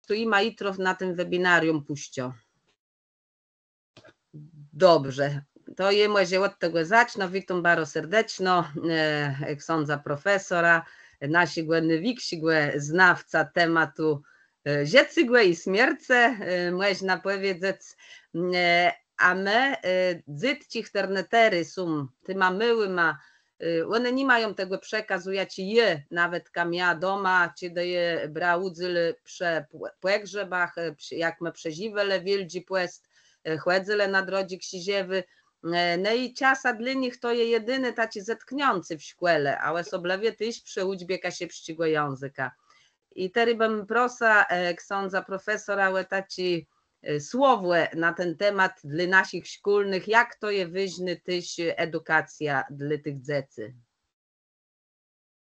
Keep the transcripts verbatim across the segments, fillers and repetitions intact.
tu jima jutro na tim webinarium pùszczã. Dobrze, to jô mòże òd tegò zacznã. Witóm baro serdeczno, e, ksãdza profesora, naszégò nôwikszégò znawcã tematu, e, żëcégò i smiercë, e, mòżna pòwiedzec. E, a më, e, dzôtczi, chtërne terô są tima môłima, e, òne ni mają tegò przekazu, jaczi jô nawetka mia doma, czedë jô brała ùdzél przë pò-, pògrzebach, e, przë, jak më przeżiwelë Wiôldżi Pòst, e, chòdzëlë na Drodżi Krziżewi. E, no i czasã dlô nich to je jedini taczi zetkniãcé w szkòle, a òsoblëwie téż przë ùczbie kaszëbsczégò jãzëka. I terô bëm prosa, e, ksãdza profesora ò taczé, e, słowò na ten temat dlô naszich szkólnëch, jak to je wôżnô téż edukacjô dlô tëch dzecy.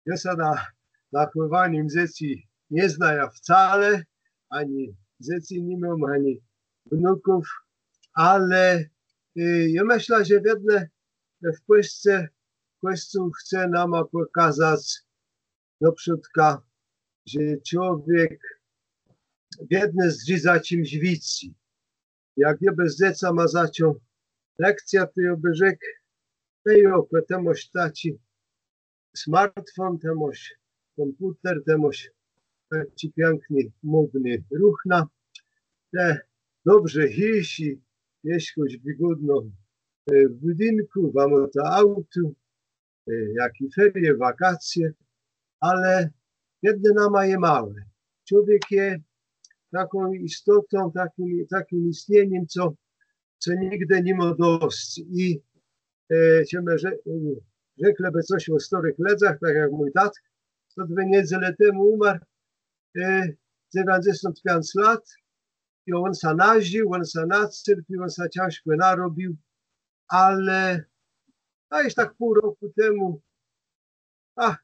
Jô sã na, na chòwanim dzecy nie znajã wcale, ani dzecy ni móm, ani wnuków, ale, y, jô mëszlã, że wiedno w Pòlsce Kòscół chce nama pòkazac do przódka, że człowiek wiedno zdrzi za czims wicy. Jak jô bë z dzecama zaczął lekcjã, to jô bë rzekł: „Ej, oko, të môsz taczi smartfon, të môsz kòmpùter, të môsz taczi piãkny, mòdny ruchna. Të dobrze jész i mieszkôsz wëgódno, e, w bùdinkù, wa môta auto, e, jaczé ferie, wakacje, ale wiedno nama je mało”. Człowiek je taką istotą, taczim, taczim istnienim, co, co nigdë ni mô dosc. I, e, czë më rze-, e, rzeklë bë cos ò stôrëch lëdzach, tak jak mój tat, co dwie niedzele temù ùmarł, e, dzewiãcdzesąt piãc lat, i òn sã nażił, òn sã nacerpił, òn sã cãżkò narobił, ale, a jesz tak pół rokù temù, a,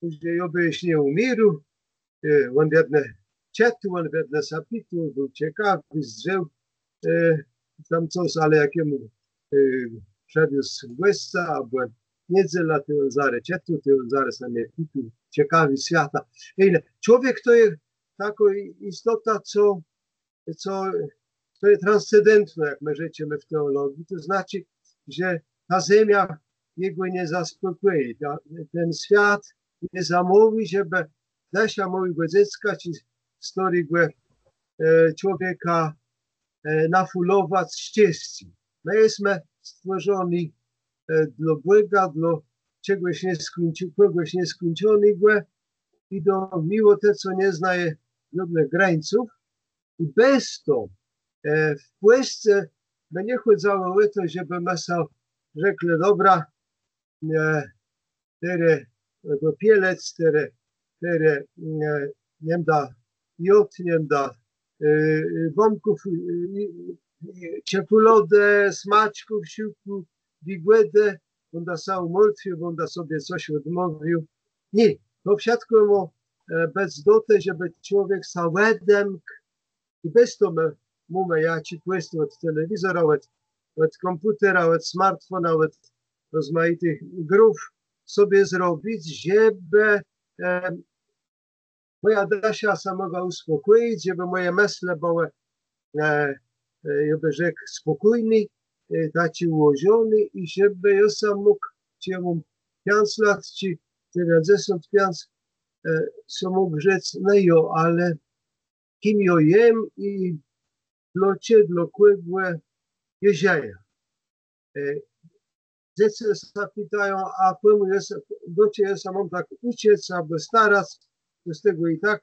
że jô bë jesz nie ùmiérôł, e, òn wiedno czëtôł, òn wiedno sã pitôł, béł cekawi, zdrzôł, e, tam cos, ale jak jemù, e, przëwiózł gòsca, abò niedzela, tej òn zarô czëtôł, tej òn zarô sã mie pitôł, cekawi swiata. I le, człowiek to je takô i-, istota, co, co, co je transcendentnô, jak më rzeczemë w teòlogii, to znaczi, że ta zemia jegò nie zaspòkòji, ta, ten swiat nie zamówi, żebë dësza môłégò dzecka czë stôrégò, e, człowieka, e, nafùlowac szczescym. Më jesmë stwòrzony, e, dlô Bòga, dlô czegòs nieskùńczo-, kògòs nieskùńczonégò i do miłotë, co nie znaje żódnëch grańców. I bez to, e, w Pòlsce bë nie chòdzało ò to, żebë më so rzeklë: „Dobra, e, terô, e, pòpielëc, terô, terô, e, nie mdã jôdł, nie mdã, e, e, bómków, e, e, czekolôdë, smaczków, szukôł, wigòdë, bãdã sã ùmartwił, bãdã sobie cos òdmówił”. Nié, to wszëtkò mô, e, bëc do te, żebë człowiek sã òdemkł. I bez to më mómë jaczi pòst òd telewizora, òd, òd kòmpùtera, òd smartfona, òd rozmajitëch grów sobie zrobic, żebë, e, mòja dësza sã mògła ùspòkòjic, żebë mòje mëslë bëłë, e, e, jô bë rzekł, spòkójné, e, taczé ùłożoné i żebë jô sã mógł, czë jô móm piãc lat, czë dzewiãcdzesąt piãc, e, so mógł rzec: „No jo, ale kim jô jem i dlôcze, dlô kògò jô żëjã?” E, dzecë sã pitają: „A kòmù jô sã, dlôcze jô sã móm tak ùczëc abò starac, to z tegò i tak,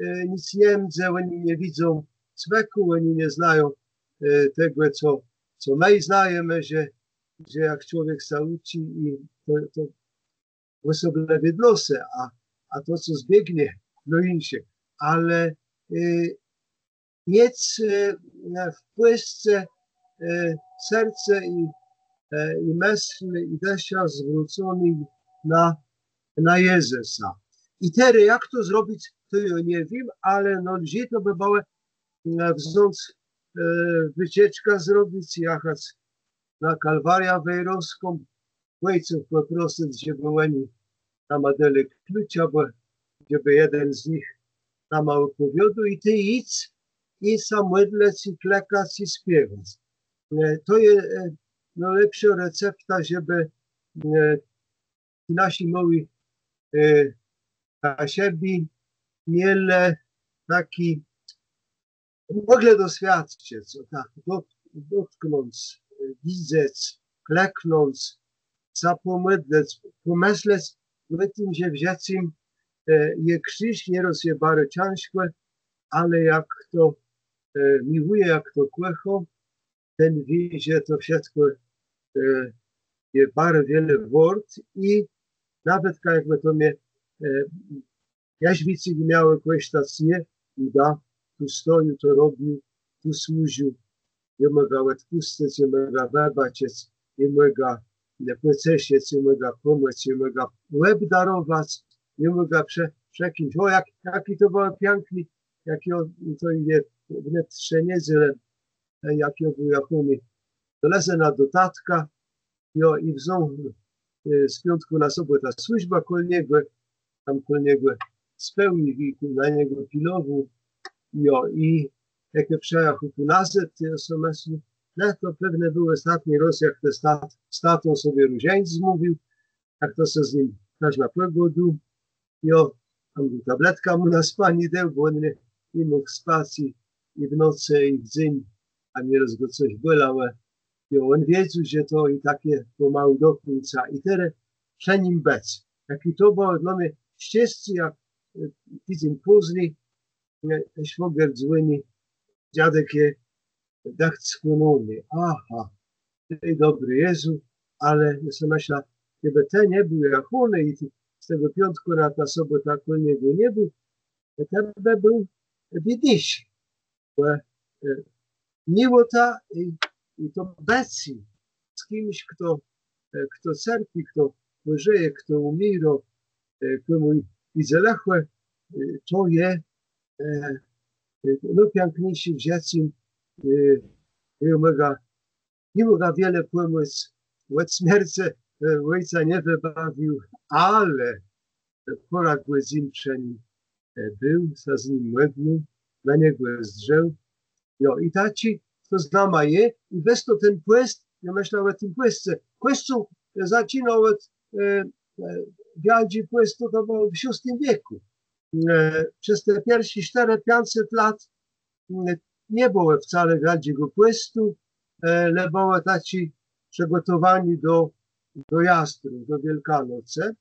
e, nick nie mdze”, òni nie widzą cwekù, òni nie znają, e, tegò, co, co më znajemë, że, że jak człowiek sã ùczi i to, to òsoblëwie dlô se, a, a to, co zbiegnie, dlô jinszich. Ale, e, miec, e, w Pòlsce, e, serce i, e, i mësl, i dëszã zwróconé na, na Jezësa. I terô, jak to zrobic, to jô nie wiém, ale, no, lżi to bë bëło, e, wząc, e, wëcieczkã zrobic, jachac na Kalwariã Wejrowską, òjców pòprosëc, żebë òni nama delë klucz, abò żebë jeden z nich nama òpòwiôdô i të jidz i sã mòdlëc i klekac i spiewac. E, to je, e, nôlepszô recepta, żebë, e, ti naszi môłi, e, Kaszëbi mielë taczi, mòglë doswiôdczëc, ò, tak, dot-, dotknąc, e, widzec, kleknąc, sã pòmòdlëc, pòmëslec ò tim, że w żëcym, e, je krziż, nierôz je baro cãżkò, ale jak chto, e, miłuje, jak chto kòchô, ten wié, że to wszëtkò, e, je baro wiele wôrt i nawetka jakbë to mie, e, jesz wicy miało kòsztac, nié, ùda, tu stojã, to robiã, tu służã, jô mògã òdpùscëc, jô mògã wëbaczëc, jô mògã, e, pòceszëc, jô mògã pòmòc, jô mògã òbdarowac, jô mògã prze-, przekińc. Ò, jak, jaczé to bëło piãkné, jak jô, to je wnet trzë niedzele, e, jak jô béł jachóny do Lëzëna do tatka, jo, i wzął, e, z piątkù na sobòtã służbã kòl niegò, tam kòl niegò spôł i, i na niegò pilowôł, jo, i jak jô przëjachôł tu nazôd, tej jô so mëslôł, no to pewno béł òstatny rôz, jak to z tat-, z tatą sobie różańc zmówił, jak to so z nim téż na pògôdôł. Jo, tam tabletka mù na spanié dôł, bò òn nie, nie mógł spac i, i w nocë, i w dzéń, a nierôz gò cos bòlało. Jo, òn wiedzôł, że to i tak je pòmału do kùńca. I terô przë nim bëc. Jaczé to bëło dlô mie szczescé, jak, e, tidzéń pózni, e, szwôger dzwòni, dziadek je dëcht skònóny. Aha, tej dobri Jezë, ale jô so mëszlã, jakbë të nie béł jachóny i të z tegò piątkù na tã sobòtã kòl niegò nie béł, to të bë béł biédniészi. Bò, e, miłota i, i to bëcé z kims, chto, e, chto cerpi, chto chòrzeje, chto ùmiérô, e, kòmù jidze lëchò, e, to je, e, e, nôpiãkniészé w żëcym, e, jô mògã, jô mògã wiele pòmòc, òd smiercë, e, òjca nie wëbawił, ale pôrã gòdzyn przë nim, e, béł, sã z nim mòdlił, na niegò zdrzôł. Jo, i taczi to z nama je, i bez to ten pòst, jô mëszlã ò tim pòsce. Kòscół, e, zaczinôł òd, e, e, Wiôldżi Pòst, to bëło w szóstim wiekù. E, przez te pierszé sztërë, piãcset lat, e, nie bëło wcale Wiôldżégò Pòstu, e, le bëło taczé przëgòtowanié do, do Jastrów, do Wiôlkanocë.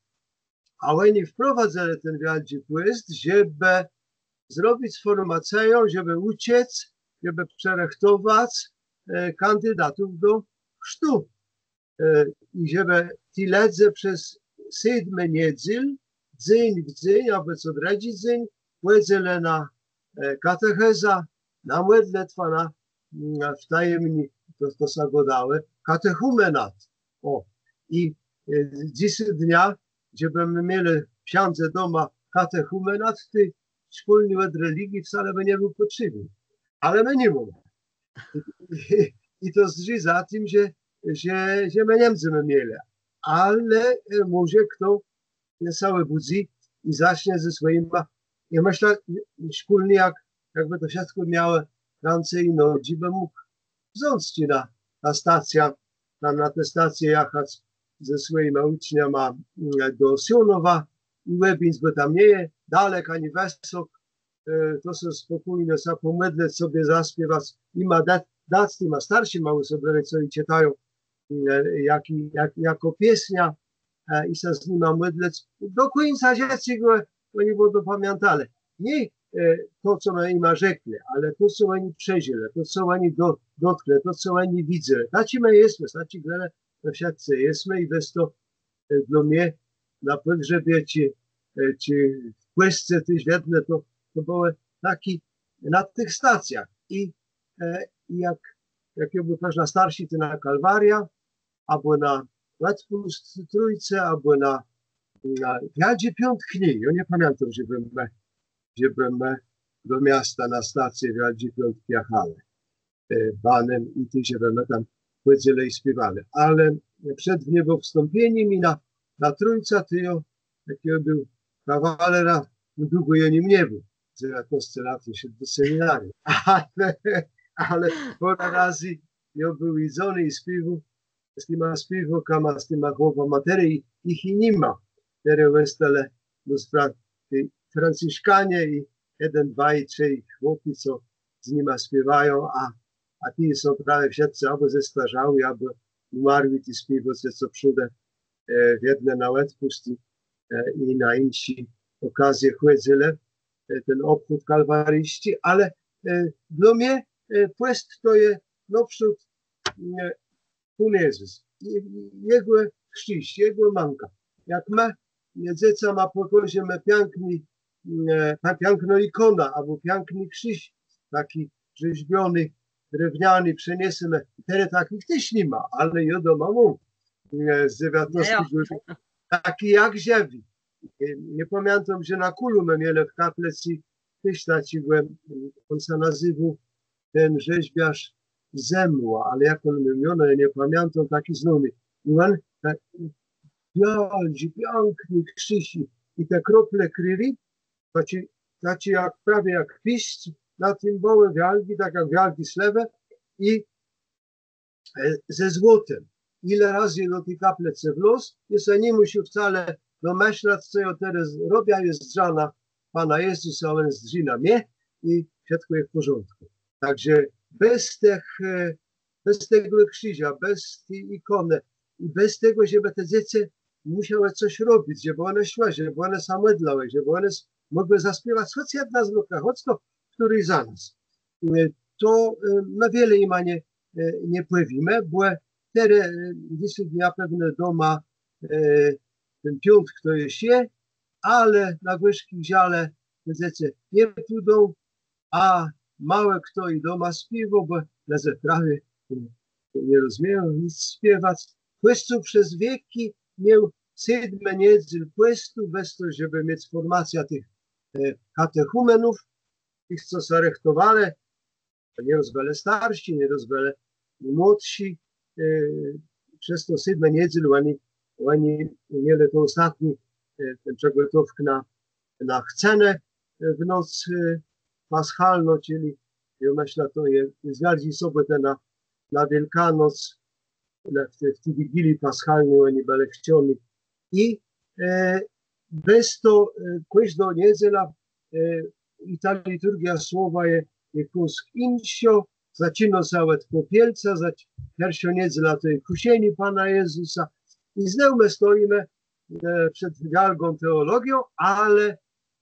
A òni wprowadzëlë ten Wiôldżi Pòst, żebë zrobic fòrmacjã, żebë ùczëc, żebë przërëchtowac, e, kandidatów do chrztu. E, i żebë ti lëdze przez sétmë niedzél, dzéń w dzéń, abò co drëdżi dzéń, chòdzëlë na, e, katechezã, na mòdlëtwã, na, mm, w tajemni-, to, to sã gôdało, katechùmenat. Ò, i, e, dzysdnia, żebë më mielë wszãdze doma katechùmenat, tej szkólny òd religii wcale bë nie béł pòtrzébny. Ale më ni mómë. I, i to zdrzi za tim, że, że, że më nie mdzemë mielë. Ale, e, mòże chto, e, sã òbùdzy i zacznie ze swòjima. Jô mëszlã, szkólny, jak, jakbë to wszëtkò miało rãce i nodżi, bë mógł wząc czë na, na stacjã, na, na tã stacjã jachac ze swòjima ùczniama, mm, do Słonowa i òbéńc, bò tam nie je dalek ani wësok, e, to so spòkójno sã pòmòdlëc, sobie zaspiewac, jima da-, dac tima starszima òsoblëwie, co i czëtają, e, jak, jak, jakò piesniã, e, i sã z nima mòdlëc. Do kùńca żëcégò òni bãdą pamiãtalë. Nié, e, to, co më jima rzeklë, ale to, co òni przeżëlë, to, co òni do-, dotknãlë, to, co òni widzelë. Taczi më jesmë, taczi, glë, më wszëtcë jesmë i bez to, e, dlô mie na pògrzebie, czë, e, czë w kòscele téż wiedno to, to bëło taczé na tëch stacjach. I, e, i jak, jak jô béł téż na starszi, tej na Kalwariã, abò na Òdpùst Trójcë, abò na, na Wiôldżi Piątk, nié, jô nie pamiãtóm, żebë më, żebë më do miasta na stacjã Wiôldżi Piątk jachelë, e, banem i téż, żebë më tam chòdzëlë i spiéwelë. Ale przed wniebowstąpienim i na, na Trójcã, tej jô, jak jô béł kawalerã, długò jô nim nie béł. dzewiãtnôsce lat jesz do seminarium. Ale, ale pôrã razy jô béł widzóny i spiéwôł, z tima spiéwôkama, z tima chłopama, terô jich i ni ma. Terô òstelë do spra-, ti franciszkanie i jeden, dwaji, trzej chłopi, co z nima spiéwają, a, a ti są prawie wszëtcë abò zestarzałi, abò ùmarłi, ti spiéwôcë, co przódë, e, wiedno na òdpùst i, e, i na jinszé òkazje chòdzëlë, e, ten òbchód kalwarijsczi, ale, e, dlô mie, e, pòst to je nôprzód, e, Pón Jezës, je-, Jegò krziż, Jegò mãka. Jak më, e, dzecama pòkôżemë piãkny, e, piã-, piãkną ikónã, abò piãkny krziż, taczi rzezbiony, drewiany, przëniesemë. Terô taczich téż ni ma, ale jô doma móm, e, z dzewiãtnôstégò wiekù. Taczi jak żëwi. E, nie pamiãtóm, że na Kùlu më mielë w kaplëcë téż taczégò, e, òn sã nazéwôł ten rzezbiôrz Zemła, ale jak òn miôł miono, jô nie pamiãtóm, taczi znóny. I òn tak wiôldżi, piãkny krziż i te krople krwi, taczi, taczi jak, prawie jak piôsc, na tim bëłë wiôldżi, tak jak wiôldżi slëwë i, e, ze złotã. Ile razy do ti kaplëcë wlôzł, jô sã ni mùszôł wcale domëszlac, co jô terô robiã, jô zdrzã na Pana Jezësa, òn zdrzi na mie i wszëtkò je w pòrządkù. Tak że bez tëch, e, bez tegò krziża, bez ti ikónë i bez tegò, żebë te dzecë mùszałë cos robic, żebë òne szłë, żebë òne sã mòdlëłë, żebë òne s-, mògłë zaspiewac chòc jedna zbiórka, chòc to, chtëren za nas. E, to, e, më wiele jima nie, e, nie pòwiémë, bò terô, e, dzysô na pewno doma, e, ten piątk to jesz je, ale na gòrzczé żale te dzecë nie pùdą, a mało chto i doma spiéwôł, bò lëdze prawie, e, nie rozmieją nic spiewac. Kòscół przez wieczi miôł sétmë niedzél pòstu, bez to, żebë miec fòrmacjã tëch, e, katechùmenów, tëch, co sã rëchtowelë, nierôz bëlë starszi, nierôz bëlë młodszi, e, przez to sétmë niedzél òni, òni mielë to òstatné, e, ten przëgòtowk na, na chcenë, e, w noc, e, paschalną, czëli, jô mëszlã, to je, je barżi sobòtã na, na Wiôlgònoc, na, w ti, w ti Wigilii Paschalny òni bëlë chrzcony. I, e, bez to, e, kòżdô niedzela, e, i ta liturgiô słowa je, je kąsk jinszô, zaczinô sã òd Pòpielca, zac-, pierszô niedzela to je Kùszenié Pana Jezësa. I znôw më stojimë, e, przed wiôlgą teòlogią, ale,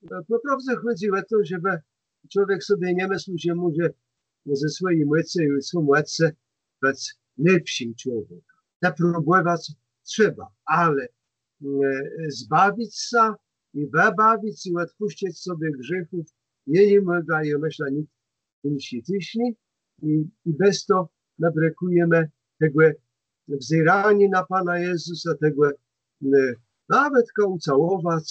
e, pò prôwdze chòdzy ò to, żebë człowiek sobie nie mëslôł, że mòże ze swòji mòcë i swòji mòcë bëc lepszim człowiekã. Te próbòwac trzeba, ale, e, zbawic sã i wëbawic i òdpùscëc sobie grzéchów, jô ni mògã, jô mëszlã, nicht jinszi téż nié. I, i bez to nabrëkùjemë tegò wzéraniô na Pana Jezësa, tegò, e, nawetka ùcałowac,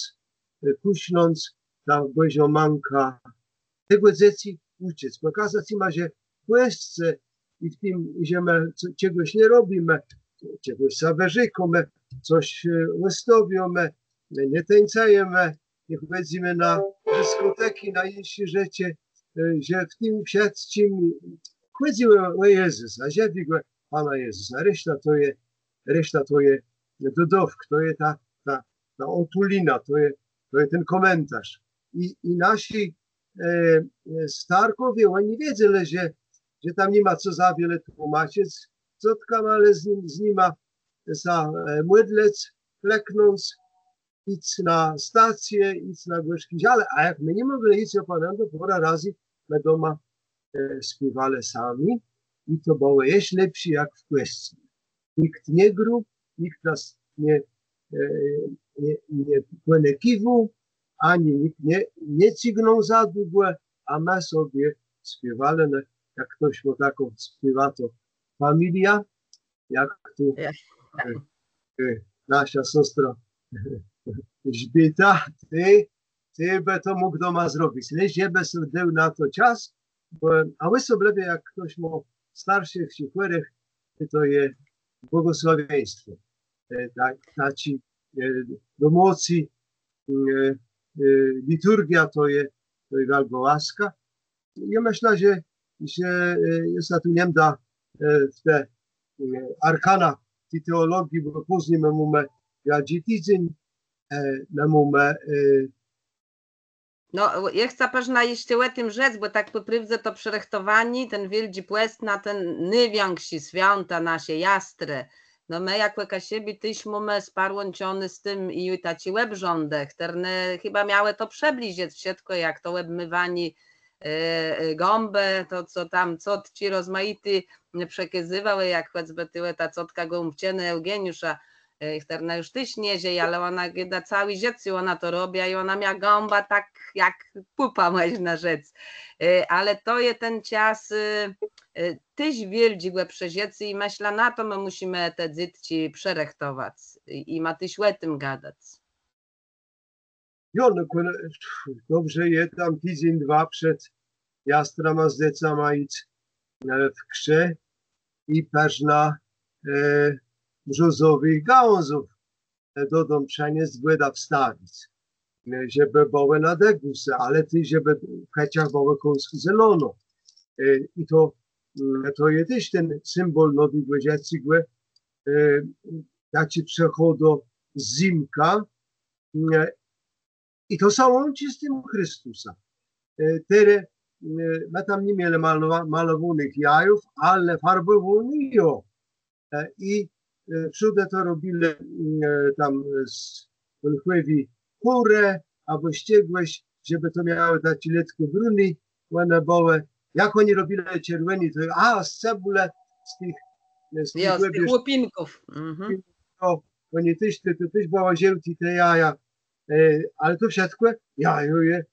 e, kùsznąc tã Bòżą Mãkã, tegò dzecë ùczëc, pòkazac jima, że w kòscele i w tim, że më co-, czegòs nie robimë, czegòs sã wërzekómë, cos, e, òstôwiómë, nie, nie tańcëjemë, nie chòdzymë na diskòteczi, na jinszé rzeczë, e, że w tim wszëtczim chòdzy ò, ò Jezësa, żëwégò Pana Jezësa. Reszta to je, reszta to je dodôwk, to je ta, ta, ta òtulina, to je, to je ten kòmentarz. I, i naszi, e, e, starkòwie, òni wiedzelë, że, że tam ni ma co za wiele tłómaczëc, cotka mô le z nim, z nima sã, e, mòdlëc, kleknąc, jic na stacjã, jic na gòrzczé żale, a jak më ni mòglë jic, jô pamiãtóm, pôrã razy më doma, e, spiéwelë sami i to bëło jesz lepszé jak w kòscele. Nicht nie grôł, nicht nas nie, e, nie, nie pònëkiwôł, ani nicht nie, nie cygnął za długò, a më sobie spiéwelë, no, jak chtos mô taką spiéwatą familiã, jak tu, e, e, naszô sostra Elżbieta, të, të bë to mógł doma zrobic. Le żebë so dôł na to czas, bò, a òsoblëwie jak chtos mô starszich czë chòrëch, to je błogòsławieństwò. E, ta-, taczi, e, domôcy, e, e, liturgiô to je, to je wiôlgô łaska. Jô mëszlã, że, że e, jô sã tu nie mdã e, w te e, arkana ti teologii, bò pózni më mómë Wiôldżi Tidzéń, e, më mómë e, No, jô chcã përznã jesz ò tim rzec, bò tak pò prôwdze to przërëchtowanié, ten Wiôldżi Pòst na ten nôwikszi swiãta naszé Jastrë. No më jakò Kaszëbi téż mómë sparłãczoné z tim i taczé òbrządë, chtërne chëba miałë to przëbliżëc wszëtkò, jak to òbmëwanié e, e, gãbë, to co tam cotczi rozmajité przekazywałë, jak chòcbë tuwò ta cotka Gąbczënë Eùgeniusza, e, chtërna ju téż nie żëje, ale òna gôdô całé żëcé, òna to robia i òna mia gãbã tak jak pùpa, mòżna rzec. E, ale to je ten czas e, e, téż wiôldżégò przeżëcô i mëszlã, na to më mùszimë te dzôtczi przërëchtowac i, i ma téż ò tim gadac. Jo, no, kò-, dobrze je tam tidzéń, dwa przed Jastrama z dzecama jic e, w krze i përznã e, brzozowëch gałãzów e, dodóm przëniesc, wòdã wstawic, e, żebë bëłë na dëgùsë, ale téż, żebë w chëczach bëło kąsk zelono. E, i to, mm, to je téż ten symbòl nowégò żëcégò, e, jaczi przëchôdô zymka, e, i to sã łączi z tim Christusã. E, terô e, më tam ni mielë malowa-, malowónëch jajów, ale farbòwóné jo. E, i e, wszãdze to robilë mm, e, tam e, z òlchòwi kùrë abò z czegòs, żebë to miałë taczé letkò bróné, òne bëłë, jak òni robilë czerwòné, to a z cebùlë, z tëch e, z tëch Jo, z tëch łopinków. Mhm. To òni téż, to, to téż bëło żôłté te jaja. E, ale to wszëtkò jajo je e,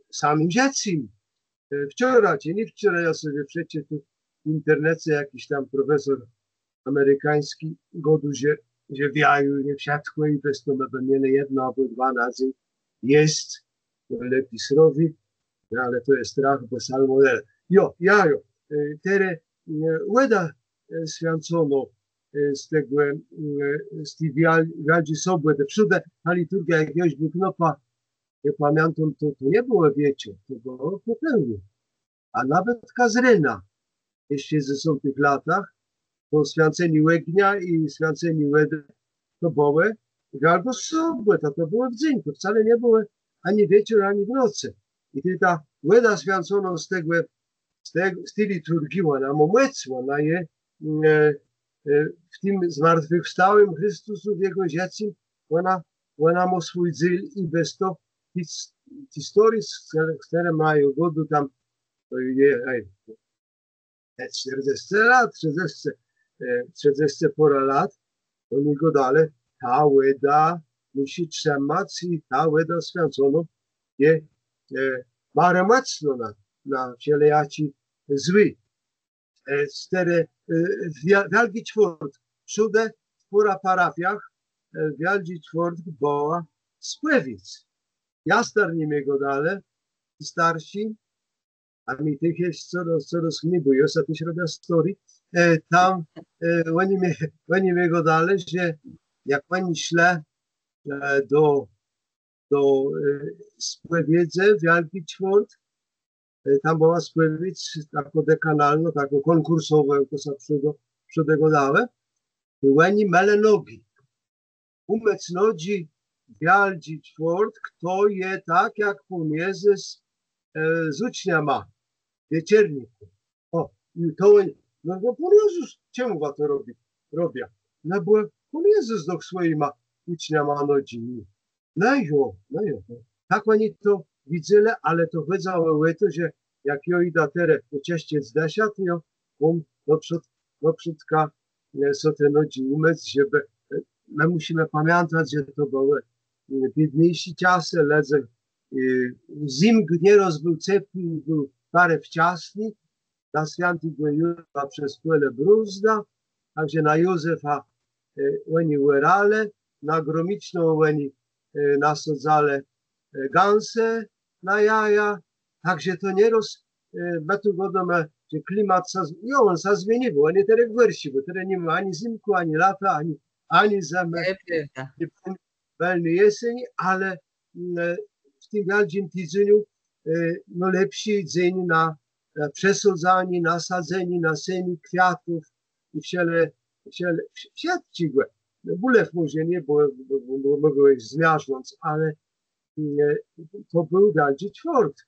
samim żëcym. E, wczora, czë nié wczora, jô so przeczëtôł w internece, jaczis tam profesor amerikańsczi gôdôł, że, że w jaju je wszëtkò i bez to më bë mielë jedno abò dwa na dzéń jesc, lepi srowi, no ale to je strach, bò salmonela. Jo, jajo. E, terô e, wòda e, swiãconô e, z tegò, e, z ti wiôl-, wiôldżi sobòtë. Przódë ta liturgiô, jak jô béł knôpã, jô pamiãtóm, to, to nie bëło wieczór, to bëło pò pôłnim. A nawetka z rena, jesz w dzesątëch latach, to swiãcenié ògnia i swiãcenié wòdë, to bëłë wiôlgô sobòta, to bëło w dzéń, to wcale nie bëło ani wieczór, ani w nocë. I tej ta wòda swiãconô z tegò, z te, z ti liturgii, òna mô mòc, òna je mm, e, e, w tim zmartwëchwstałim Christusu, w jegò żëcym, òna, òna mô swój dzél i bez to his-, historie, z chtërny-, chtërnyma jô gôdôł tam, to je, ej, e, czterdzescë lat, trzëdzescë, e, trzëdzescë pôrã lat, òni gôdelë, ta wòda mùszi trzëmac i ta wòda swiãconô je e, baro mòcnô na, na wszelejaczé złé. E, chtërne, e, w Wia-, Wiôldżi Czwôrtk, przódë w pôrã parafiach, e, w Wiôldżi Czwôrtk bëła spòwiédz. Jastarni mie gôdelë, ti starszi, a mie tëch je corôz, corôz mni, bò jô so téż robiã stôri. E, tam e, òni mie, òni mie gôdelë, że jak òni szlë e, do, do e, spòwiedzë w Wiôldżi Czwôrtk, e, tam bëła spòwiédz takô dekanalnô, takô kònkùrsowô, jak to sã przódë, przódë gôdało, i òni mëlë nodżi. Ùmëc nodżi w Wiôldżi Czwôrtk to je tak, jak Pón Jezës e, z ùczniama w wieczérnikù. Ò, i to òni, no bò Pón Jezës, czemù wa to robi-, robita? No bò Pón Jezës doch swòjima ùczniama nodżi miôł. No jo, no jo. Tak òni to widzelë, ale to chòdzëło ò to, że jak jô jidã terô òczëszczëc dëszã, to jô móm do przód-, do przódka e, so te nodżi ùmëc, żebë, e, më mùszimë pamiãtac, że to bëłë e, biédniészé czasë, lëdze, e, zymk nierôz béł cepłi, béł baro wczasny, na swiãtégò Józefa przespłelë brózdã, tak że na Józefa e, òni òrelë, na Gromiczną òni e, nasôdzalë e, gãsë na jaja, tak że to nierôz e, më tu gôdómë, że klimat sã, z-, jo, òn sã zmieniwô, òn je terô gòrszi, bò terô ni ma ani zymkù, ani lata, ani, ani zëmë, To je prôwda. Bëlny jeseni, ale mm, e, w tim Wiôldżim Tidzeniu e, no, lepszi dzéń na, e, przesôdzanié, na sadzenié, na senié kwiatów i wszele-, wszele-, wsz-, wszëtczégò. No, bùlew mòże nié, bò, bò, bò, bò mògą jesz zmiarznąc, ale, mm, e, to béł Wiôldżi Czwôrtk.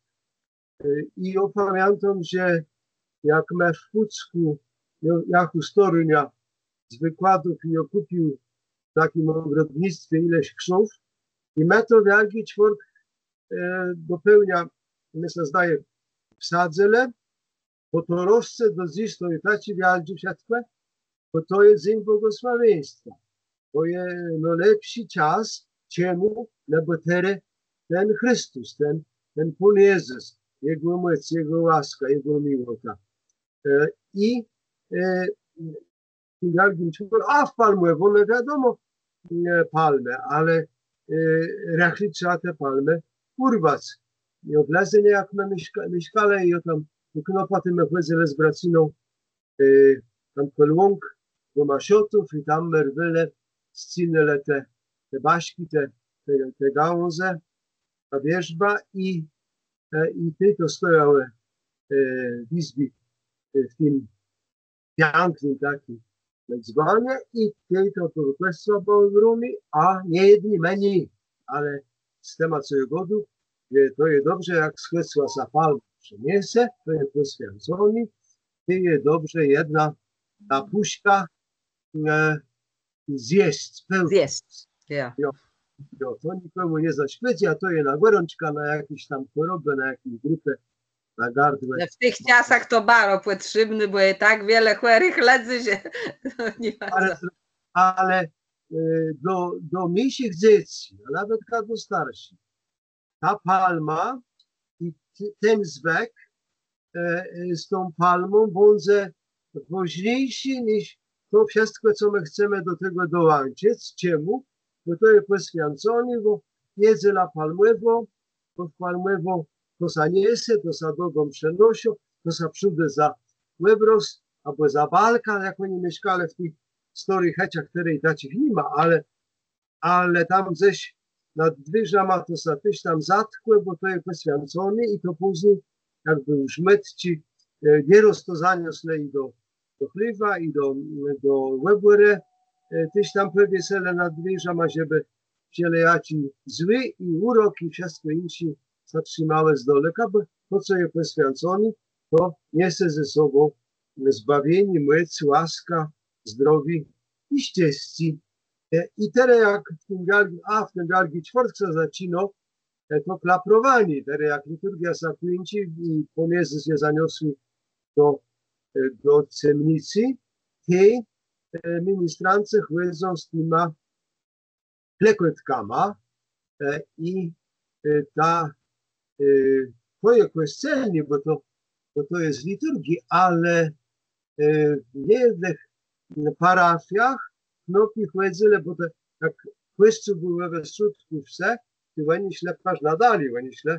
E, i jô pamiãtóm, że jak më w Pùckù, jô, jachôł z Torunia z wëkładów i jô kùpił w taczim ògrodnictwie ilesz krzów i më to Wiôldżi Czwôrtk, e, do pôłnia, mie sã zdaje, wsadzëlë, bò to rosce do dzys, to je taczé wiôldżé wszëtkò, bò to je dzéń błogòsławieństwa. To je nôlepszi czas, czemù? No bò terô ten Christus, ten, ten Pón Jezës, Jegò mòc, Jegò łaska, Jegò miłota. E, i, e, w tim Wiôldżim Czwôrtkù, a w Palmòwò, no wiadomò, e, palmë, ale, e, rëchli trzeba te palmë ùrwac. I w Lëzënie, jak më mieszka-, mieszkalë, i jô tam do knôpa tim chòdzył z bracyną, e, tam kòl łąk, do Maszotów i tam më rwelë, scinelë te, te baszczi, te, te, te gałãze, ta wierzba i, e, i tej to stojałë, e, w jizbie, e, w tim piãknym taczim dzwònie i tej to, to kòscoła bëło w Rëmi, a niejedny më nié, ale z tim, co jô gôdôł, że to je dobrze, jak z kòscoła sã palma przeniese, to je pòswiãcony, tej je dobrze jedna ta pùszka, e, zjesc, pełną. Zjesc, jo. Jo, jo, to nikòmù nie zaszkòdzy, a to je na gòrączkã, na jaczés tam chòrobë, na jaczés gripë, na gardło. No, w tëch czasach to baro pòtrzébné, bò je tak wiele chòrëch lëdzy, że to ni ma co. Ale, ale, e, do, do mniészich dzecy, a nawetka do starszich, ta palma i t-, ten zwëk, e, e, z tą palmą bãdze wôżniészi niż to wszëtkò, co më chcemë do tegò dołączëc. Czemù? Bò to je pòswiãconé, bò Niedzela Palmòwô, bò w Palmòwò to sã niese, to sã drogą przenoszô, to sã przëdô za òbrôz abò za balkan, jak òni mieszkalë w tëch stôrëch chëczach, chtërnëch taczich ni ma, ale ale tam gdzes nad dwiérzama to sã téż tam zatkło, bò to je pòswiãconé i to pózni, jakbë ju mòtczi, e, nié rôz to zanioslë i do, do chléwa, i do, do òbòrë, e, téż tam pòwieselë nad dwiérzama, żebë wszelejaczé złé i ùroki, wszëtkò jinszé sã trzimałë z daleka, bò to, co je pòswiãconé, to niese ze sobą zbawienié, mòc, łaskã, zdrowié i szczescé. E, i terô jak w tim wiôldżi-, a, w tim Wiôldżi Czwôrtk sã zaczinô, e, to klaprowanié. Terô jak liturgiô sã kùńczi i Pón Jezës je zaniosłi do, e, do cemnicë, tej, e, ministrancë chòdzą z tima klekòtkama, e, i, e, ta, e, to je kòscelné, bò to, bò to je z liturgii, ale, e, w niejednëch parafiach knôpi chòdzëlë, bò to jak kòscół béł we westrzódkù wsë, to òni szlë jaż na dali, òni szlë,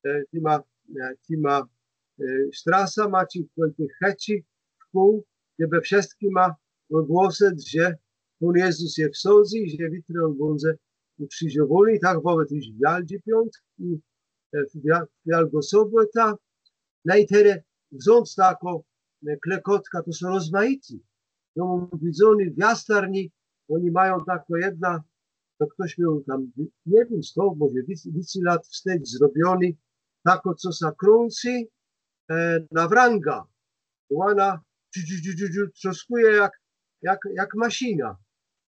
e, tima, e, tima, e, sztrasama, czë kòl tëch chëczi wkół, żebë wszëtczima ògłosëc, że Pón Jezës je w sôdzë i że witro òn bãdze ùkrziżowóny. I tak bëło téż w Wiôldżi Piątk i, e, w Wiô-, w Wiôlgą Sobòtã. No i terô wząc taką, e, klekòtkã, to są rozmajité. Jô móm widzóné w Jastarni, òni mają taką jedną, to chtos miôł tam, nie wiém, sto, mòże wic-, wicy lat wstecz zrobioné, taką, co sã krący, e, na wrãgã. Òna dżu, dżu, dżu, dżu, dżu, trzôskùje jak, jak, jak maszina.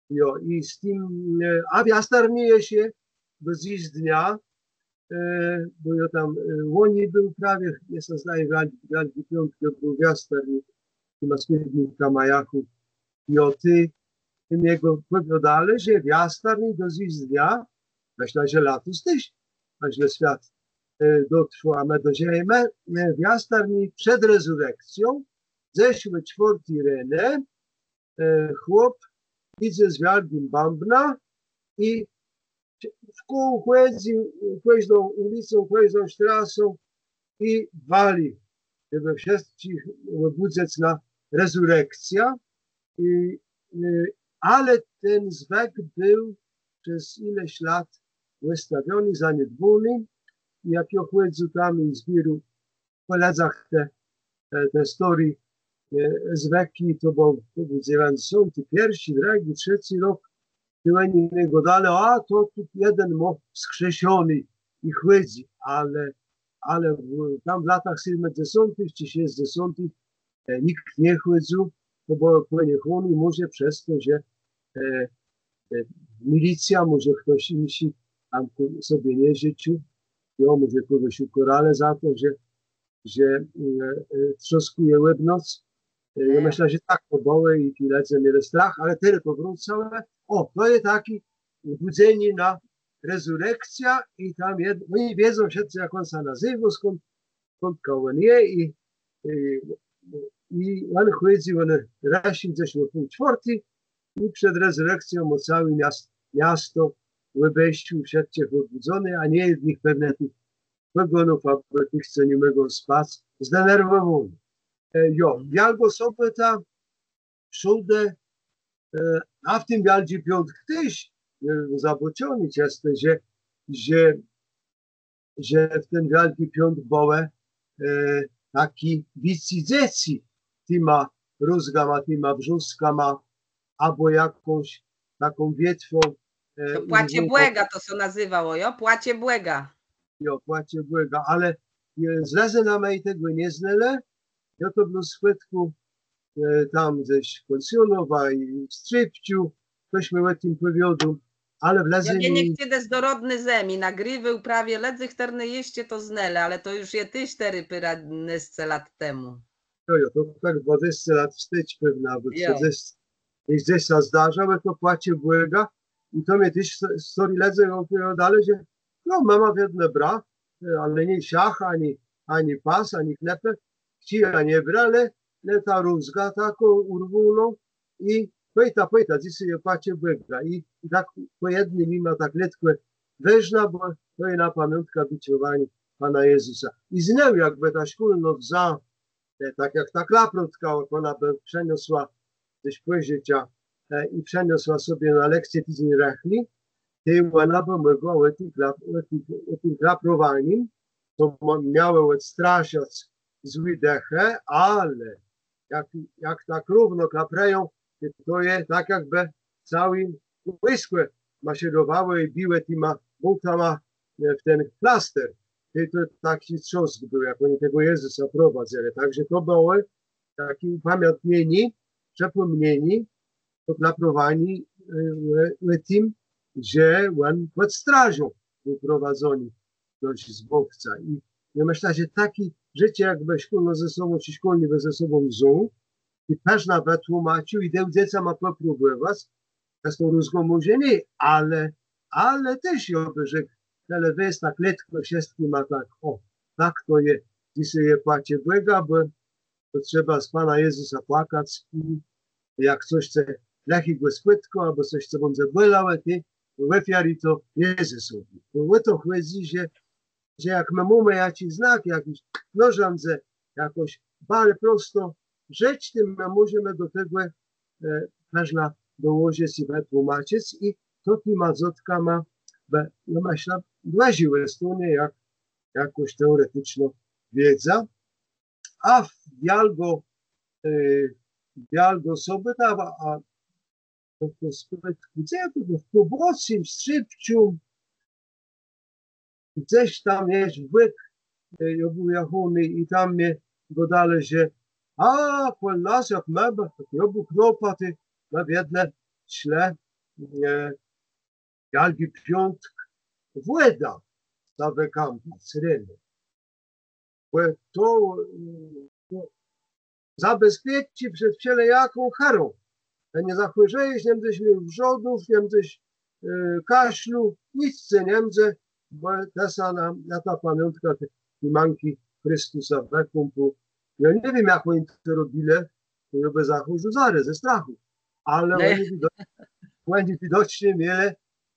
Jo, i z tim, e, a w Jastarni jesz je do dzysdnia, e, bò jô tam, e, łoni béł prawie, mie sã zdaje, w Wiôl-, Wiôldżi Piątk jô béł w Jastarni, tima smiérnikama jachôł. Jo, tej, tej mie gôdelë, że w Jastarni do dzysdnia, mëszlã, że latos téż, aż le swiat, e, dotrwôł, a më dożëjemë, e, w Jastarni przed rezurrekcją, zeszłi czwiôrti reno, e, chłop jidze z wiôldżim bãbnã i wkół chòdzy, chòdzy tą ùlicą, chòdzy tą sztrasą i wali, żebë wszëtczich òbùdzëc na rezurrekcjã. I, e, ale ten zwëk béł przez ileś lat òstawiony, zaniedbóny. jak jô chòdzył tam i zbiérôł pò lëdzach te, te, te stôré, e, zwëczi, to béł, to béł dzewiãcdzesąti pierszi, drëdżi, trzecy rok, czej òni mie gôdelë, a to tu jeden mô wskrzeszony i chòdzy, ale, ale w, tam w latach sétmëdzesątëch czë szescdzesątëch, e, nicht nie chòdzył, to béł pòniechóny, mòże przez to, że, e, e, milicjô, mòże chtos jinszi tam kù-, sobie nie żëcził, jo, mòże kògòs ùkôrelë za to, że że, e, e, trzôskùje òb noc. E, jô mëszlã, że tak to bëło i ti lëdze mielë strach, ale terô to wrócëło. Ò, to je taczé bùdzenié na rezurekcjã i tam jed-, òni wiedzą wszëtcë, jak òn sã nazéwô, skąd, skądka òn je i, i, i òn chòdzy, òn rëszi gdzes ò pół czwiôrti i przed rezurekcją mô całé mias-, miasto òbeszło, wszëtczich òbùdzoné, a niejednëch pewno tëch pòganów, abò tëch, co ni mògą spac, zdenerwòwóny. E, jo, Wiôlgô Sobòta, Strzódã, e, a w tim Wiôldżi Piątk téż, e, zabôczony czãsto, że, że, że w ten Wiôldżi Piątk bëłë, e, taczé wicy dzecy tima rózgama, tima wrzoskama, abò jakąs taką wietwą, e, To Płacze Bòga to sã nazéwało, jo? Płacze Bòga. Jo, Płacze Bòga, ale, e, z Lëzëna më tegò nie znelë. Jo, to blós w skùtkù, e, tam ze Kòncjonowa i Strzépczu, chtos mie ò tim pòwiôdôł, ale w Lëzënie... Jô nie chcã téż do Rodny Zemi, nagriwôł prawie lëdzy, chtërny jesz to znelë, ale to ju je téż sztërë pôrãnôsce lat temù. Jo, jo, to tak dwadzesce lat wstecz pewno, abò trzëdzescë. I gdzes sã zdarzało to Płacze Bòga. I to mie téż s-, stôri lëdze òpòwiôdelë, że no, mëma wiedno bra, e, ale nié szach, ani, ani pas, ani knëpel. Czija nie bra, le, le ta rózga takô ùrwónô. I pòjta, pòjta, dzysô je Płacze Bòga. I, i tak pò jednym jima tak letkò wëznã, bò to je na pamiątkã biczowaniô Pana Jezësa. I znôw jakbë ta szkólnô wzã e, tak jak ta klaprotka, jak òna bë przëniosła ze szkòłë, e, i przëniosła sobie na lekcjã tidzéń rëchli, tej òna bë mògła ò tim klap-, ò tim, ò tim klaprowanim, to mia-, miało òdstraszac złé dëchë, ale jak, jak tak równo klaprëją, to je tak, jakbë całé wòjskò maszerowało i biło tima bótama, e, w ten klaster. Tej to taczi trzôsk béł, jak òni tegò Jezësa prowadzëlë. Tak że to bëło taczé ùpamiãtnienié, przëpòmnienié, to klaprowanié, e, ò, ò tim, że òn pòd strażą béł prowadzony do Żłbòwca. I jô mëszlã, że taczé rzeczë, jakbë szkólny ze sobą, czë szkólny bë ze sobą wzął, i téż nawet tłómacził, i dôł dzecóm pòpróbòwac, a z tą rózgą mòże nié, ale, ale téż jô bë rzekł, ale wez tak letkò wszëtczima tak, ò, tak to je, dzysô je Płacze Bòga, bò to trzeba z Pana Jezësa płakac i jak cos ce lëchégò spòtkô, abò cos ce bãdze bòlało, tej òfiaruj to Jezësowi. Bò ò to chòdzy, że, że jak më mómë jaczis znak, jaczis nôrzãdzé, jakąs baro prostą rzecz, tej më mòżemë do tegò, e, téż na, dołożëc i wëtłómaczëc i to tima dzôtkama bë, no, mëszlã, dłëżi òstónie jak jakôs teòreticznô wiedza. A w Wiôlgô, e, Wiôlgô Sobòta, a, a to, to spòtkô, gdze to bëło? W Kłobòccym, w Strzépczu, gdzes tam jesz w bòk, e, jô béł jachóny i tam mie gôdelë, że a, kòl nas, jak më, jak jô béł knôpã, tej më wiedle szlë, e, Wiôldżi Piątk w wòdã sã wëkąpac reno. Bò to, to zabezpieczi przed wszelejaką chòrobą. Të nie zachòrzejesz, nie mdzesz miôł wrzodów, nie mdzesz, e, kaszlu, nick ce nie mdze, bò të sã na, na tã pamiątkã ti, ti mãczi Christusa wëkąpôł. Jô nie wiém, jak òni to robilë, to jô bë zachòrzôł zarô ze strachù. Ale òni wido-, òni widocznie mielë,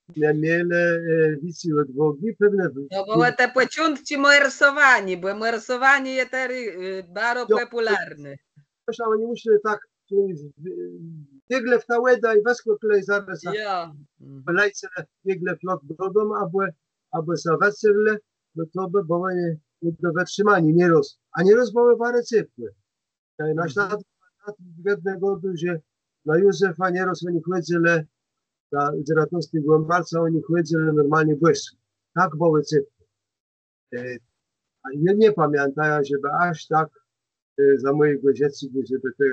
nie mielë, e, wicy òdwôgë, pewno w-... No bò te pòczątczi mòrsowaniô, bò mòrsowanié je terô, e, baro pòpùlarné. Proszã, òni mùszelë tak, że òni w-, w-, bieglë w tã wòdã i wëskòczëlë i zarô sã... Jo. Wlecëlë, bieglë flot dodóm, abò, abò sã wëcëlë, no to bë bëło nié, nié do wëtrzimaniô, nierôz. A nierôz bëłë baro cepłé. E, na Sztadlëch jednégò gôdôł, że na Józefa nierôz òni chòdzëlë, na dzewiãtnôstégò marca òni chòdzëlë normalnie bòsy. Tak bëło cepłé. E, a jô nie pamiãtajã, żebë jaż tak, e, za mòjégò żëcégò, żebë te,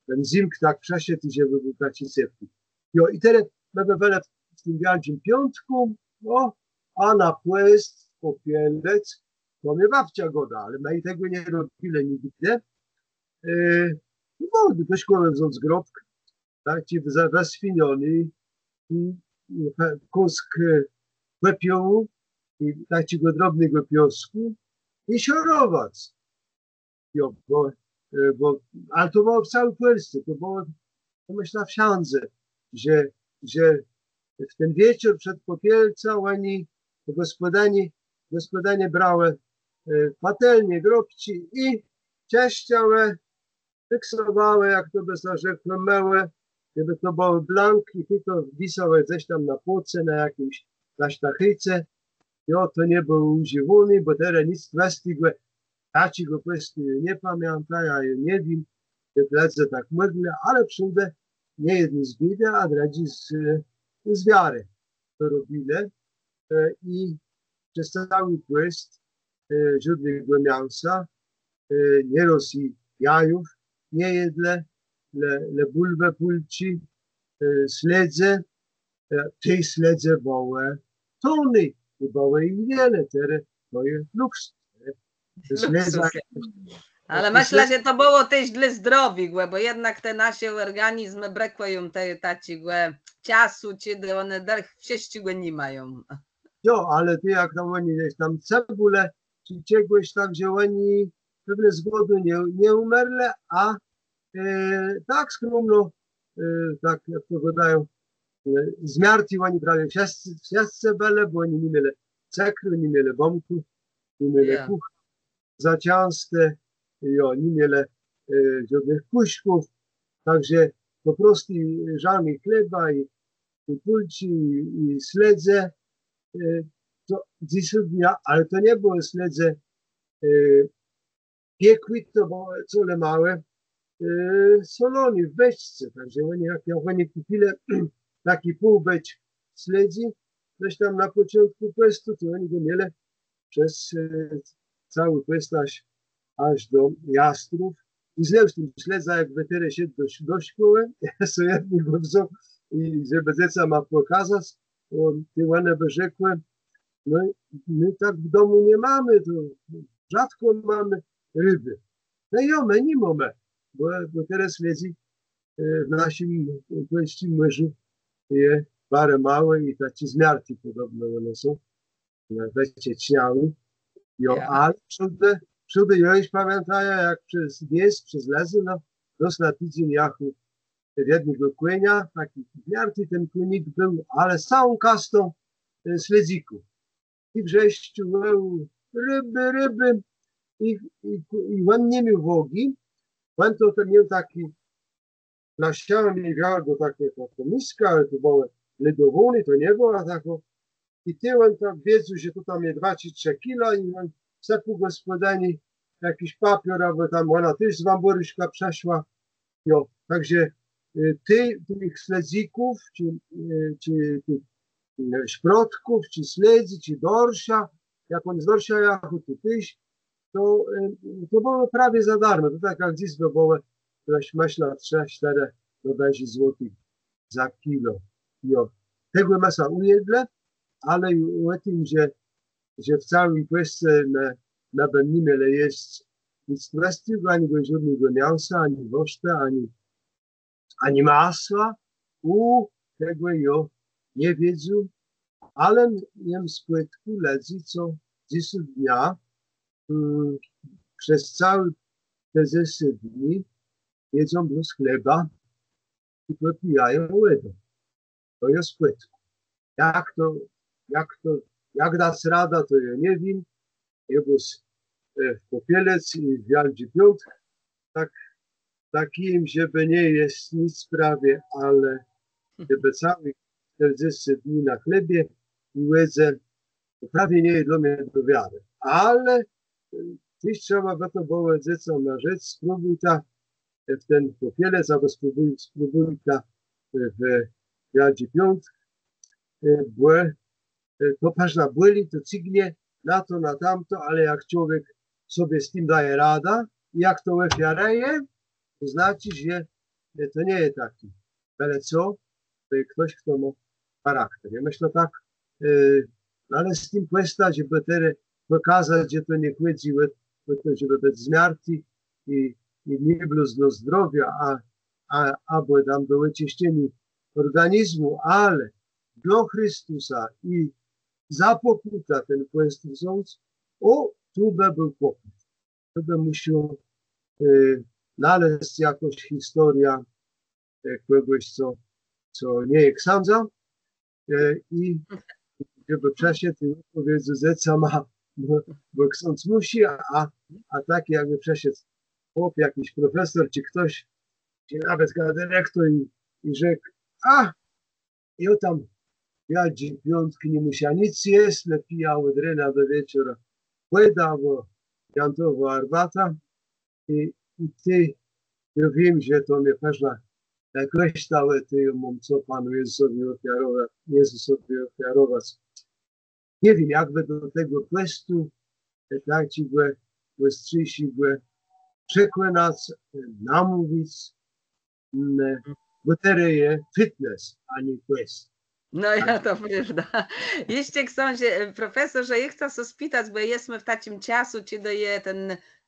ten zymk tak przëszedł i żebë béł taczi cepłi. Jo, i terô më bëlë w tim Wiôldżim Piątkù, no, a na pòst w Kòpielëc, to mie babcia gôda, ale më i tegò nie robilë nigdë. E, no, do szkòłë wząc grôpk, taczi wë-, wëswiniony, i, i pe-, kùsk, e, pòpiołu, i taczégò drobnégò piôskù, i szorowac. Jo, bò, e, bò, ale to bëło w całi Pòlsce, to bëło, to mëszlã, wszãdze, że, że w ten wieczór przed Kòpielcã òni, gòspòdënie, gòspòdënie brałë, e, patelnie, grôpczi i czëszczałë, fiksowałë, jak to bë sã rzekło, mëłë, żebë to bëło blank i tej to wisałë gdzes tam na płotce, na jaczims, na sztachece. Jo, to nie bëło ùżiwóné, bò terô nick twòrégò, taczégò pòstu nie pamiãtajã, jô nie wiém, czë lëdze tak mòglë, ale przódë niejedny z biédë, a drëdzy z, z wiarë to robilë. E, i przez całi pòst, e, żódnégò miãsa, e, nierôz i jajów nie jedlë, le, le bùlwë, bùlczi, e, sledze, e, te sledze bëłë tóné, i bëło jich wiele, terô to je luksus, nié? Te sledze. Luksus. Ale mëszlã, że to bëło téż dlô zdrowiégò, bò jednak te nasze òrganizmë brëkùją te, taczégò czasu, czedë òne dërch wszëtczégò ni mają. Jo, ale tej jak tam òni gdzes tam cebùlë, czë czegòs, tak że òni pewno z głodu nie, nie ùmerlë, a, e, tak skromno, e, tak jak to gôdają, e, zmiarti òni prawie wszëtcë, wszëtcë bëlë, bò òni ni mielë cëkru, ni mielë bómkù, ni mielë kùcha za czãsto, jo, ni mielë, e, żódnëch kùszków, tak że pò prostu żôdnégò chleba i, i bùlczi, i, i sledze, e, to dzysô dnia, ale to nie bëłë sledze, e, piekłé, to bëło colemało, e, soloné w beczce, tak że òni, jak, jak òni kùpilë taczi półbecz sledzy, téż tam na pòczątkù pòstu, to òni gò mielë przez, e, całi pòst jaż, jaż do Jastrów. I znôsz, to sledza, jakbë terô szedł do, do szkòłë, jô so jednégò wzął i żebë dzecóm pòkazac, òn, tej òne bë rzekłë, no, më tak w domù ni mómë, to rzôdkò mómë rëbë. No jo, më ni mómë, bò, bò terô sledzy, e, w naszim, e, pòlsczim mòrzu je baro mało i taczé zmiarti pòdobno òne są, e, wëceczniałé. Jo, ale przódë, przódë jô ju pamiãtajã, jak przez wies, przez lëzë, no, rôz na tidzéń jachôł w jednégò kònia, taczi zmiarti ten kònik béł, ale z całą kastą, e, sledzyków. I wrzeszczôł, wòłôł: „Rëbë, rëbë!” I, i, i òn ni miôł wôgi, òn to, to miôł taczi na sztëlã, miôł taką, taką miskã, ale to bëło lodowóné, to nie bëła takô. I tej òn tam wiedzôł, że to tam je dwa czë trzë kila i òn sëpôł gòspòdëni jaczis papiór, abò tam òna téż z wãbòrëszkã przëszła. Jo, tak że, e, ti, tëch sledzyków, czë, e, czë tëch, e, szprotków, czë sledzy, czë dorsza, jak òn z dorsza jachôł, to téż, to, e, to bëło prawie za darmò. To tak jak dzys bë bëło, to jô mëszlã, trzë, sztërë do piãc złotëch za kilo. Jo, tegò më so ùjedlë, ale ju ò tim, że, że w całim Pòlsce më, më bë ni mielë jesc nic twòrégò, ani żódnégò miãsa, ani wòrztë, ani, ani masła, ù, tegò jô nie wiedzôł, ale jem spòtkôł lëdzy, co dzysô dnia, mm, przez całé te dzesãc dni jedzą blós chleba i pòpijają wòdã. To jô spòtkôł. Jak to, jak to, jak dac radã, to jô nie wiém. Jô béł, e, w Kòpielëc i w Wiôldżi Piątk, tak, tak jem, żebë nie jesc nic prawie, ale żebë całé czterdzescë dni na chlebie i wòdze, to prawie nie je dlô mie do wiarë. Ale, e, téż trzeba bë to bëło dzecóm rzec, spróbùjta, e, w ten pòpielec, abò spróbùj-, spróbùjta, e, w Wiôldżi Piątk, e, bò, e, to përznã bòli, to cygnie na to, na tamto, ale jak człowiek sobie z tim daje radã, jak to òfiarëje, to znaczi, że, e, to nie je taczi bele co, to je chtos, chto mô charakter. Jô mëszlã tak, e, ale z tim pòstã, żebë terô pòkazac, że to nie chòdzy ò, ò to, żebë bëc zmiarti i, i nié blós dlô zdrowiô, a, a, abò tam do òczëszczeniô òrganizmù, ale dlô Christusa i za pòkùtã ten pòst wząc, ò, tu bë béł kłopòt. To bë mùszôł, e, nalezc jakąs historiã, e, kògòs, co, co nie je ksãdzã, e, i żebë przëszedł i òpòwiedzôł, że co mô, bò, bò ksądz mùszi, a, a tak jakbë przëszedł chłop, jaczis profesor, czë chtos, czë nawet gã dyrektor i, i rzekł, a, jô tam Wiôldżi Piątk ni mùszã nick jesc, le pijã òd rena do wieczora wòdã abò jantową arbatã. I, i tej, jô wiém, że to mie përznã jakòs stało, tej jô móm co Panu Jezësowi òfiarowa-, Jezësowi òfiarowac. Nie wiém, jak bë do tegò pòstu, e, taczégò òstrzészégò przekònac, e, namówic, mm, bò terô je fitness, a nié pòst. No jo, to prôwda. Jesz, ksążë, e, profesorze, jô chcã sã spëtac, bò jesmë w taczim czasu, czedë je ten,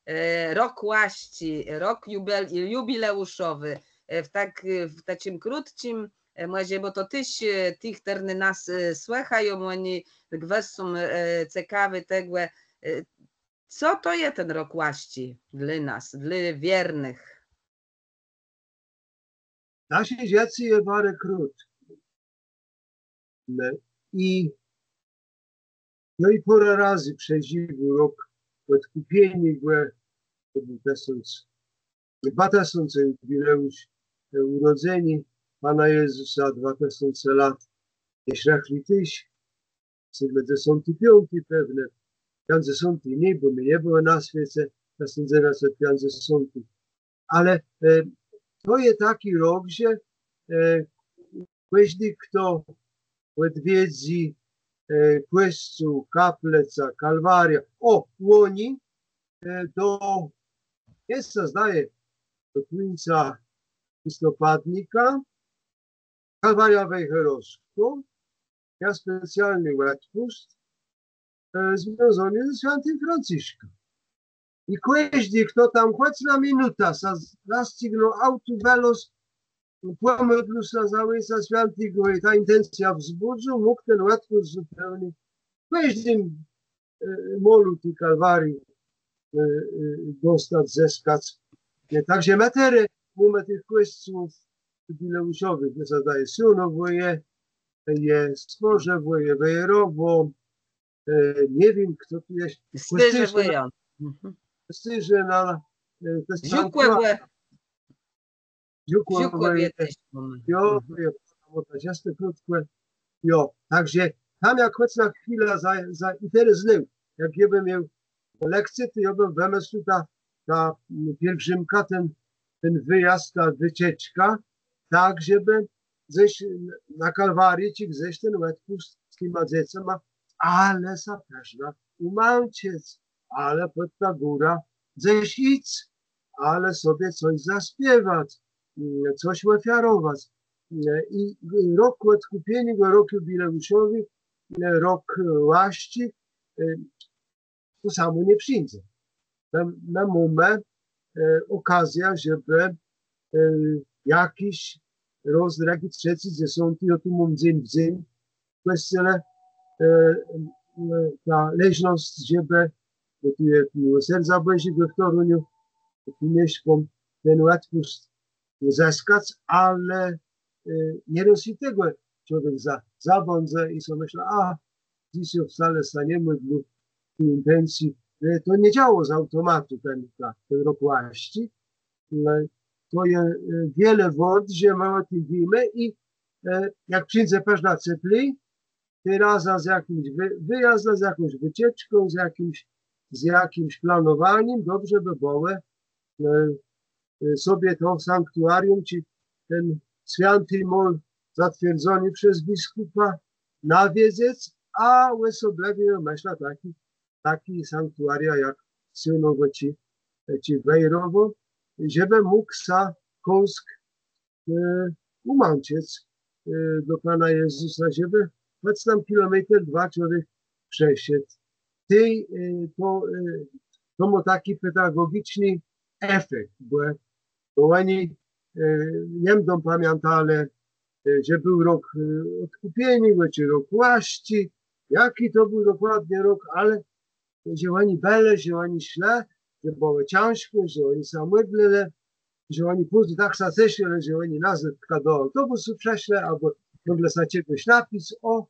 e, rok łasczi, rok jubel-, jubileùszowi, e, w tak, e, w taczim krótczim, e, mòże, bò to téż, e, tëch, chtërny nas, e, słëchają, òni gwës są, e, cekawi tegò, e, co to je ten rok łasczi dlô nas, dlô wiernëch. Naszé żëcé je baro krótczé. No i, no i pôrã razy przeżiwôł rok Òdkùpieniégò, to béł tësąc, dwa tësące jubileùsz, e, ùrodzeniô Pana Jezësa, dwa tësące lat, jesz rëchli téż, sétmëdzesąti piąti pewno, piãcdzesąti nié, bò mie nie bëło na swiece, tësąc dzewiãcset piãcdzesąti. Ale, e, to je taczi rok, że, e, kòżdi, chto òdwiedzy, e, kòscół, kaplëcã, Kalwariã. Ò, łoni, e, do, je, sã zdaje, do kùńca listopadnika, Kalwariô Wejherowskô, miôł specjalny òdpùst, e, związóny ze swiãtim Frãcyszkã. I kòżdi, chto tam chòc na minutã sã z-, zascygnął, autu wëlôzł, pòmòdlił sã za Òjca Swiãtégò i tã intencjã wzbùdzył, mógł ten òdpùst zupełnie w kòżdim, e, môlu ti Kalwarii, e, e, dostac, zëskac. E, tak że më terô mómë tëch kòscołów jubileùszowëch, mie sã zdaje, Swiónowò je, je Stwòrzëwò, je Wejrowò, e, nie wiém, chto tu je. Kòscérzna, Kòscérzna, e, to je Żukòwò. Żukòwò je téż. Jo, to je, to je krótkò. Jo, tak że tam jak chòc na chwilã za, za, i terô znôw, jak jô bë miôł lekcjã, to jô bë wëmëslił tã, tã, mm, pielgrzimkã, ten, ten wëjôzd, tã wëcieczkã, tak, żebë gdzes na Kalwarii, czë gdzes ten òdpùst z tima dzecama, ale sã téż ùmãczëc, ale pòd tã górã gdzes jic, ale sobie cos zaspiewac, mm, cos òfiarowac. Mm, i, i rok Òdkùpieniô, rok jubileùszowi, mm, rok, e, łasczi, e, to samò nie przińdze. Më, më mómë, e, òkazjã, żebë, e, jaczis rôz, drëdżi, trzecy, dzesąti, jô tu móm dzéń w dzéń w kòscele, e, e, tã leżnosc, żebë, bò tu je Miłoserdza Bòżégò w Toruniu, tu mieszkóm, ten òdpùst ùzëskac, ale, e, nié rôz i tegò człowiek za-, zabãdze i so mësli, a, dzysô wcale sã nie mòdlił w ti intencji. E, to nie działało z aùtomatu ten, ta, ten rok łasczi. E, to je, e, wiele wôrt, że më ò tim wiémë i, e, jak przińdze përznã cepli, tej razã z jakims wë-, wëjazdã, z jakąs wëcieczką, z jakims, z jakims planowanim, dobrze bë bëło, e, e, sobie to sanktuarium, czë ten swiãti môl zatwierdzony przez biskùpa, nawiedzëc, a òsoblëwie, mëszlã, taczi, taczi sanktuaria jak Sënowò czë, czë Wejrowò, żebë mógł sã kąsk, e, ùmãczëc, e, do Pana Jezësa, żebë chòc tam kilométr, dwa człowiek przeszedł. Tej, e, to, e, to mô taczi pedagogiczny efekt, bò, bò òni, e, nie mdą pamiãtelë, e, że béł rok, e, òdkùpieniô, czë rok łasczi, jaczi to béł dokładnie rok, ale że òni bëlë, że òni szlë, że bëło cãżkò, że òni sã mòdlëlë, że òni pózni tak sã ceszëlë, że òni nazôd do autobùsu przëszlë, abò mòglë sã czegòs napic. Ò,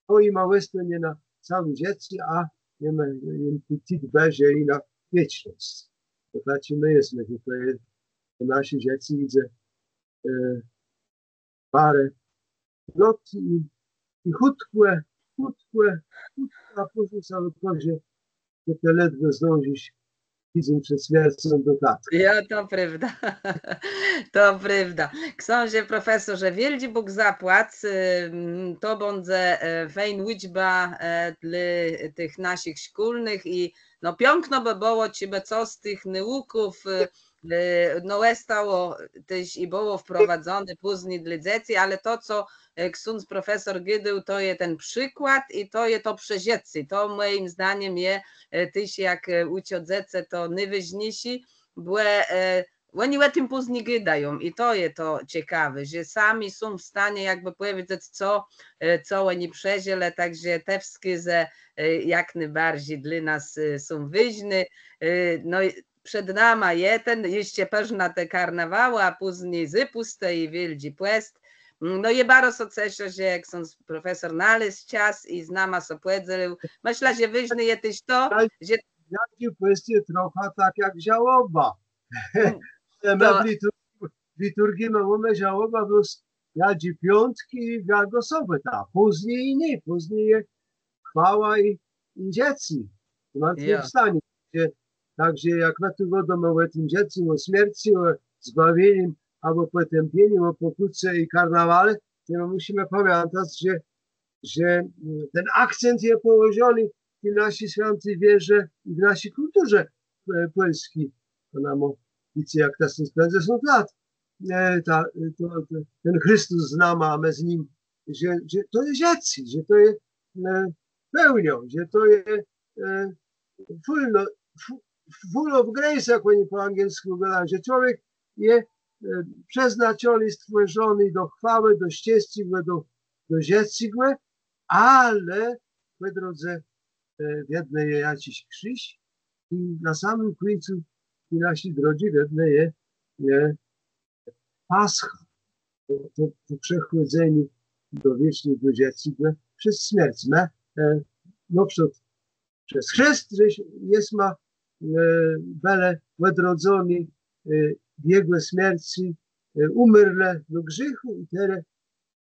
to jima òstónie na całé żëcé, a nie ma, nie ma, ti, ti, że i na wiecznosc. To znaczi, më jesmë, że to je, to naszé żëcé jidze, e, parã lot i, i chùtkò, chùtkò, chùtkò, a pózni sã òkôże, że të ledwie zdążisz tidzéń przed smiercą do tatk. Jo, to prôwda. To prôwda. Ksążã profesorze, wiôldżi Bóg zapłac, ym, to bãdze, e, fejn ùczba, e, dlô tëch naszich szkólnëch i, no, piãkno bë bëło, czejbë co z tëch nôùków, e, e, no, òstało téż i bëło wprowadzoné pózni dlô dzecy, ale to, co, e, ksądz profesor gôdôł, to je ten przikłôd i to je to przeżëcé. To mòjim zdanim je, e, téż jak, e, ùczą dzecë, to nôwôżniészé, bò, e, òni ò tim pózni gôdają i to je to cekawé, że sami są w stanie jakbë pòwiedzec, co, e, co òni przeżëlë, tak że te wskôzë, e, jak nôbarżi dlô nas, e, są wôżné. E, no, i przed nama je ten, jesz përznã te karnawałë, a pózni zôpùstë i Wiôldżi Pòst. Mm, no i baro sã ceszã, że ksądz profesor nalôzł czas i z nama sã pòdzelił. Mëszlã, że wôżné je téż to, że Wiôldżi Pòst je trochã tak jak żałoba. Mm, ale më to w liturgii, w liturgii më mómë żałobã blós Wiôldżi Piątczi i Wiôlgą Sobòtã. Pózni nié, pózni je chwała i, i dzecé, zmartwëchwstanié. Że, tak że jak më tu gôdómë ò tim dzecym, ò smiercë, ò zbawienim, abò pòtãpienim, ò pòkùce i karnawale, to më mùszimë pamiãtac, że, że, mm, ten akcent je pòłożony w ti naszi swiãti wierze i w naszi kùlturze, e, pòlsczi. To nama wicy jak ta sto piãcdzesąt lat. E, ta, to, to, ten Christus z nama, a më z nim, że, że to je żëcé, że to je, e, pełniô, że to je, e, full, no, fu-, full of grace, jak òni pò anielskù gôdają, że człowiek je, e, przeznaczony, stwòrzony do chwałë, do szczescégò, do, do żëcégò, ale pò drodze, e, wiedno je jaczis krziż i na samim kùńcu ti naszi drodżi wiedno je, je Pascha, to, to, to przechòdzenié do wiecznégò żëcégò przez smierc. Më, e, nôprzód przez chrzest, że jesma, e, bëlë òdrodzony, e, w Jegò smiercë, e, ùmarlë do grzéchù i terô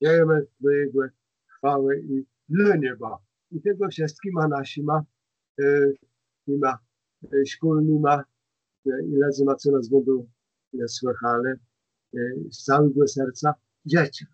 żëjemë do Jegò chwałë i do nieba. I tegò wszëtczima naszima, e, tima, e, szkólnyma, e, i lëdzama, co nas bãdą, e, słëchelë, e, z całégò serca żëczã.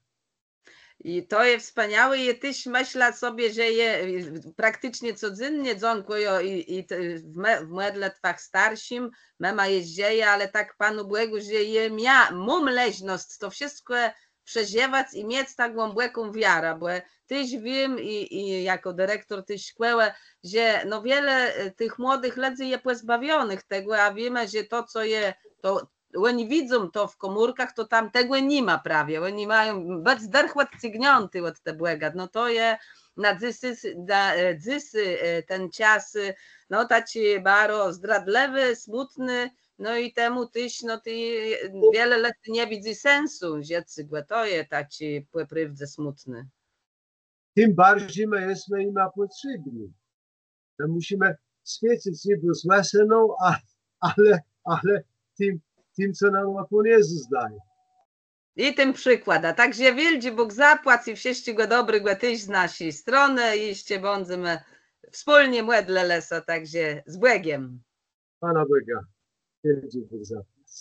I to je wspaniałé, i téż mëszlã sobie, że je, e, prakticzno codzénnie dzãkùjã i, i te, w me-, w mòdlëtwach starszim, mëma jesz żëje, ale tak Panu Bògù, że jem jô, móm leżnosc to wszëtkò przeżëwac i miec tak głãbòką wiarã, bò téż wiém i, i jakò direktor ti szkòłë, że no wiele, e, tëch młodëch lëdzy je pòzbawionëch tegò, a wiémë, że to, co je, to òni widzą to w kòmórkach, to tam tegò ni ma prawie. Òni mają bëc dërch òdcygniãti òd te Bòga. No to je na dzysô, na, e, dzysô, e, ten czas, e, no taczi baro zdradlëwi, smùtny, no i temù téż, no, ti, e, wiele lëdzy nie widzy sensu żëcégò, to je taczi pò prôwdze smùtny. Tim barżi më jesmë jima pòtrzébny. Më mùszimë swiécëc nié blós łësëną, a, ale, ale tim, tim, co nama Pón Jezës dôwô. I tim przikładã. Tak że wiôldżi Bóg zapłac i wszëtczégò dobrégò téż z naszi stronë i jesz bãdzemë wspólnie mòdlëlë sã, tak że z Bògiem. Pana Bòga, wiôldżi Bóg zapłac.